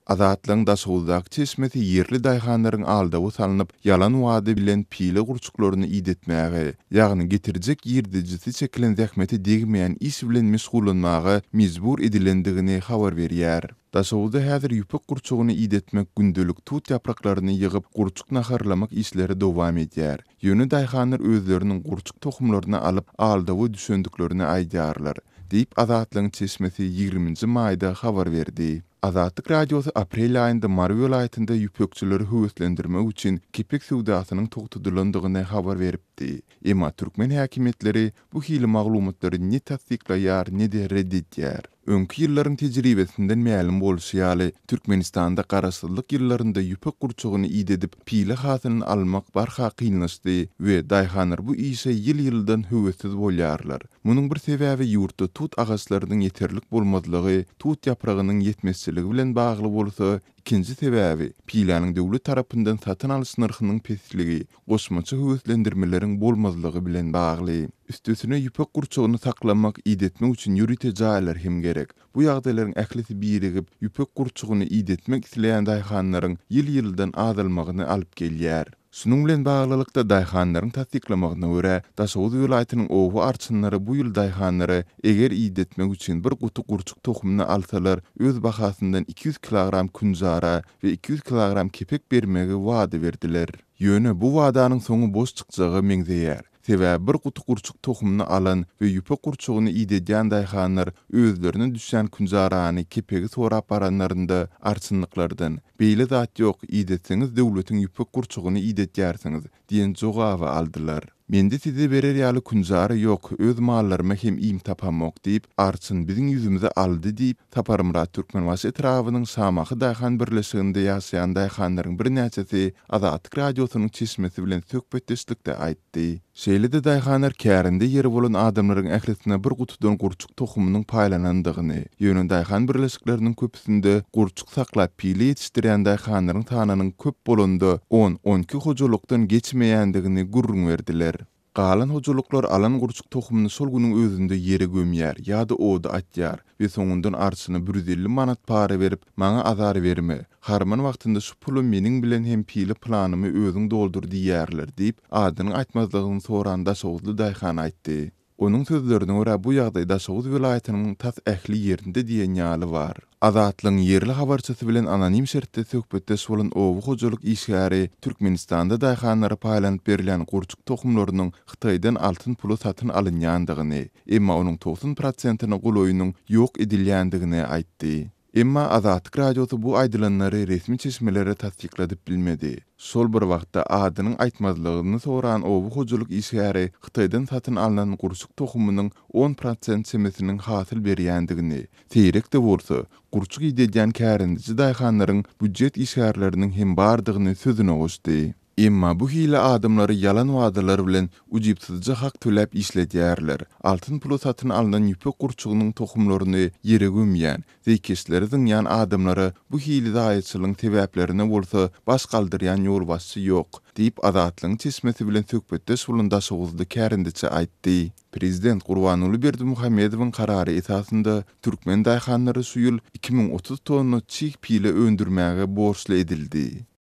Azatlygyň Daşoguzdaky çeşmesi ýerli daýhanlaryň aldawa salnyp, ýalan wada bilen pile gurçuklaryny idetmäge, ýagny getirjek girdejisi çekilen zähmete degmeýän iş bilen meşgullanmaga mejbur edilendigini habar berýär. Daşoguzda häzir ýüpek gurçugyny idetmek, gündelik tut ýapraklaryny ýygyp, gurçuk naharlamak işleri dowam edýär. Ýöne daýhanlar özleriniň gurçuk tohumlaryny alyp, aldawa düşendiklerini aýdýarlar, diýip, Azatlygyň çeşmesi ýigriminji maýda habar berdi. Azatlyk Radiosy aprel aýynda Mary welaýatynda ýüpekçileri höweslendirmek üçin kepek söwdasynyň togtadylandygyny habar beripdi. Emma türkmen häkimiýetleri bu hili maglumatlary ne tassyklaýar, ne-de ret edýär. Öňki ýyllaryň tejribesinden mälim bolşy ýaly, Türkmenistanda garaşsyzlyk ýyllarynda ýüpek gurçugyny idedip, pile hasylyny almak barha kynlaşdy we daýhanlar bu işe ýyl-ýyldan höwessiz bolýarlar. Munuň bir sebäbi ýurtda tut agaçlarynyň ýeterlik bolmazlygy, tut ýapragynyň ýetmezçiligi bilen bagly bolsa, ikinji sebäbi, piläniň döwlet tarapyndan satyn alyş nyrhynyň pesligi, goşmaça höweslendirmeleriň bolmazlygy bilen bagly. Üstesine ýüpek gurçugyny saklamak, idetmek üçin ýörite jaýlar hem gerek. Bu ýagdaýlaryň ählisi birigip, ýüpek gurçugyny idetmek isleýän daýhanlaryň ýyl-ýyldan azalmagyny alyp gelýär. Şunuň bilen baglylykda, daýhanlaryň tassyklamagyna görä, Daşoguz welaýatynyň oba arçynlary bu ýyl daýhanlara eger idetmek üçin bir guty gurçuk tohumyny alsalar, öz bahasyndan 200 kilogram künjara we 200 kilogram kepek bermegi wada berdiler. Ýöne bu wadanyň soňy boş çykjaga meňzeýär. Sebäbi bir guty gurçuk tohumyny alan we ýüpek gurçugyny idedýän daýhanlar özlerine düşýän künjarany, kepegi sorap baranlarynda arçynlyklardan, Beýle zat ýok, idetseňiz döwletiň ýüpek gurçugyny idetýärsiňiz diýen jogaby aldylar. Mende size berer ýaly künjara ýok, öz mallaryma hem iým tapamok diýip, arçyn biziň ýüzümizi aldy diýip, Saparmyrat Türkmenbaşy etrabynyň Şamahy daýhan birleşiginde ýaşaýan daýhanlaryň birnäçesi Azatlyk Radiosynyň çeşmesi bilen söhbetdeşlikde aýtdy. Şeýle-de daýhanlar kärende ýeri bolan adamlaryň ählisine bir gutudan gurçuk tohumynyň paýlanandygyny, ýöne daýhan birleşikleriniň köpüsinde gurçuk saklap pile ýetişdirýän daýhanlaryň sanynyň köp bolanda on-on iki hojalykdan geçmeýändigini gürrüň berdiler. Galan hojalyklar alan gurçuk tohumyny şol günüň özünde ýere gömýär ýa-da oda atýar we soňundan arçyna 150 manat para berip, maňa azar berme, harman wagtynda şu puly meniň bilen hem pile planymy özüň doldur diýýärler diýip, adynyň aýtmazlygyny soran daşoguzly daýhan aýtdy. Onuň sözlerine görä, bu ýagdaý Daşoguz welaýatynyň tas ähli ýerinde diýen ýaly bar. Azatlygyň ýerli habarçysy bilen anonim şertde söhbetdeş bolan oba hojalyk işgäri Türkmenistanda daýhanlara paýlanyp berilýän gurçuk tohumlarynyň Hytaýdan altyn pula satyn alynýandygyny, emma onuň 90 prosentine golaýynyň ýok edilýändigini aýtdy. Emma Azatlyk Radiosy bu aýdylanlary resmi çeşmelere tassykladyp bilmedi. Şol bir wagtda, adynyň aýtmazlygyny soran oba hojalyk işgäri Hytaýdan satyn alnan gurçuk tohumynyň 10% çemesiniň hasyl berýändigini, seýrek-de bolsa, gurçuk idedýän kärendeçi daýhanlaryň býujet işgärleriniň hem bardygyny sözüne goşdy. Emma bu hili adamlary ýalan wadalar bilen ujypsyzja hak töläp işledýärler. Altyn pula satyn alnan ýüpek gurçugynyň tohumlaryny ýere gömýän, zeýkeşleri zyňýan adamlara bu hili zaýaçylygyň sebäplerine bolsa baş galdyrýan ýolbaşçy ýok, diýip, Azatlygyň çeşmesi bilen söhbetdeş bolan daşoguzly kärendeçi aýtdy. Prezident Gurbanguly Berdimuhamedowyň karary esasynda türkmen daýhanlary şu ýyl 2030 tonna çig pile öndürmäge borçly edildi.